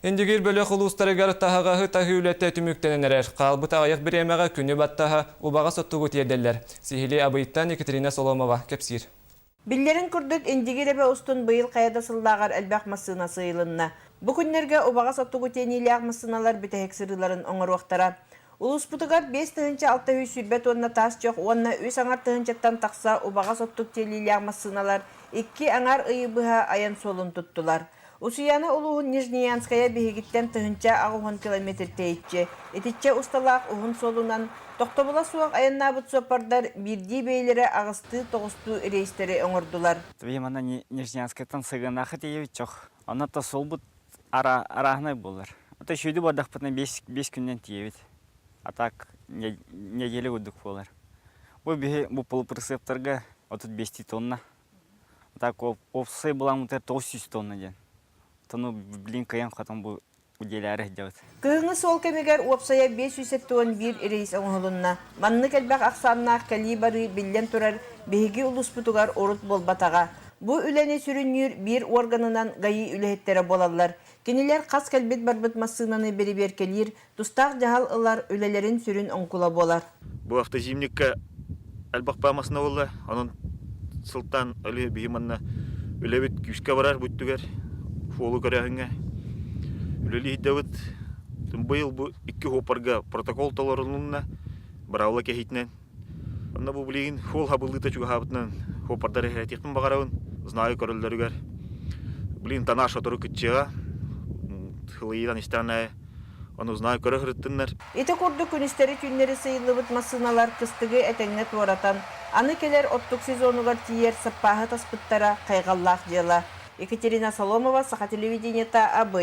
Индигир бөлөх улуустарыгар таһаҕаһы таһыы үлэтэ түмүктэнэн эрэр. Хаалбыт аҕыйах бириэмэҕэ күнү баттаһа убаҕас оттугу тиэрдэллэр. Сиһилии Абыйтан Екатерина Соломова кэпсиир. Биллэрин курдук, Индигир эбэ устун быйыл хайа да сыллааҕар элбэх массыына сыыйылынна. Бу күннэргэ убаҕас оттугу тиэниилээх массыыналар бүтэһик сырыыларын оҥоруохтара. Улууспутугар 5620 туонна таас чох уонна үс аҥар тыһыынчаттан тахса убаҕас оттук тиэлиилээх массыыналар икки аҥар ыйы быһа айан суолун туттулар. Усуйаана улууһун Нижнеянская биһигиттэн 1080 километр тэйиччи, итиччэ усталаах уһун суолунан тохтобула суох айаннаабыт суоппардар биирдии бэйэлэрэ аҕыстыы-тоҕустуу рейстэри оҥордулар. Биһи манна Нижнеянскайтан Сыгынаахха тиийэбит чох. Онно то суолбут арааһынай буолар. Ото сүүдү бардахпытына биэс күнүнэн тиийэбит. А так неделя курдук буолар. Бу биһи бу полуприцептарга 35 тонна. Так уопсай буламмытыгар 900 тонна диэн. Тону блин кыйан хотон бу удиэлээри сылдьабыт. Кыһыҥҥы суол кэмигэр уопсайа 571 рейс оҥоһулунна. Маннык элбэх ахсааннаах кэлии-барыы, биллэн турар, биһиги улууспутугар урут буолбатаҕа. Бу үлэни сүрүннүүр биир уорганынан ГАИ үлэһиттэрэ буолаллар. Кинилэр хас кэлбит-барбыт массыынаны бэрэбиэркэлиир, тустаах дьаһал ылар үлэлэрин сүрүн оҥкула буолар. Бу автозимникка элбэх массыына буолла. Онон сылтаан өлү биһи манна үлэбит күүскэ барар бүттүгэр фолу көрөөһүҥҥэ үлэлии сылдьабыт. Быйыл бу икки хуоппарга протокол толорулунна быраабыла кэһиитинэн. Онно бу билигин фол хабыллыыта чугаһаабытынан хуоппардары иһэрэтиэхпин баҕарабын. Знаю көрөллөрүгэр. Блин, тонаж сотору кыччыаҕа. Хылыйыынан истэҕинэ ону знаю көрө сырыттыннар. Ити курдук күнүстэри-түүннэри сыыйыллыбыт массыыналар кыстыгы этэҥҥэ туоратан, аны кэлэр оттук сезонугар тиийэр саппааһы таспыттара хайҕаллаах дьыала. Екатерина Соломова, Саха телевидениета, Абый.